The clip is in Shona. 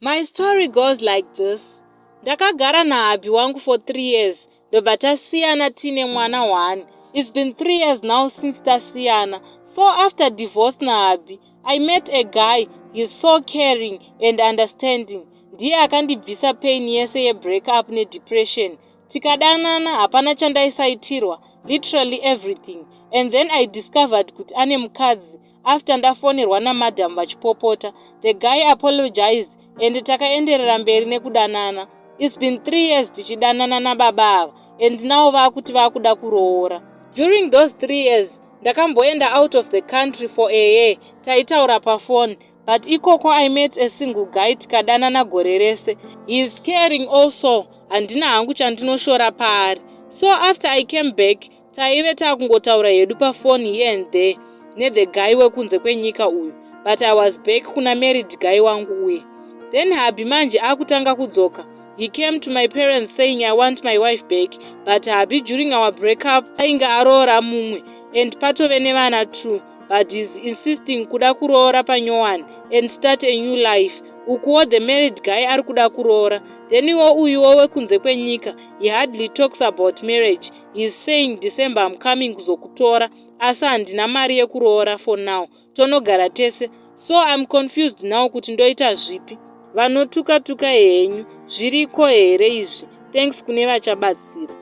My story goes like this. Ndakagara nahubby wangu for 3 years, ndobva tasiyana tiine mwana one. It's been 3 years now since tasiyana. So after divorce nahubby, I met a guy. He's so caring and understanding. Ndiye akandibvisa pain yese yebreak up nedepression. Tikadanana, hapana chandaisaitirwa, literally everything. And then I discovered kuti ane mukadzi after ndafonerwa namadhamu vachipopota. The guy apologized and takaenderera mberi nekudanana. It's been 3 years tichidanana nababa ava, and now vaakuti vaakuda kuroora. During those 3 years, ndakamboenda out of the country for a year. Taitaura pafoni, but ikoko I met a single guy, tikadanana gore rese. He is caring also, handina hangu chandinoshora paari. So after I came back, taive taakungotaura hedu pafoni here and there nethe guy wekunze kwenyika uyu, but I was back kuna married guy wangu uye. Then hubby manje akutanga kudzoka. He came to my parents saying, "I want my wife back." But hubby, during our breakup, ainge aroora mumwe and patove nevana two, but he's insisting kuda kuroora panyowani and start a new life. Ukuwo the married guy ari kuda kuroora. Then iwo uyuwo wekunze kwenyika, he hardly talks about marriage. He is saying, "December I'm coming kuzokutora, asi handina mari yekuroora for now, tonogara tese." So I'm confused now kuti ndoita zvipi. Vanotuka-tuka henyu, zviriko here izvi? Thanks kune vachabatsira.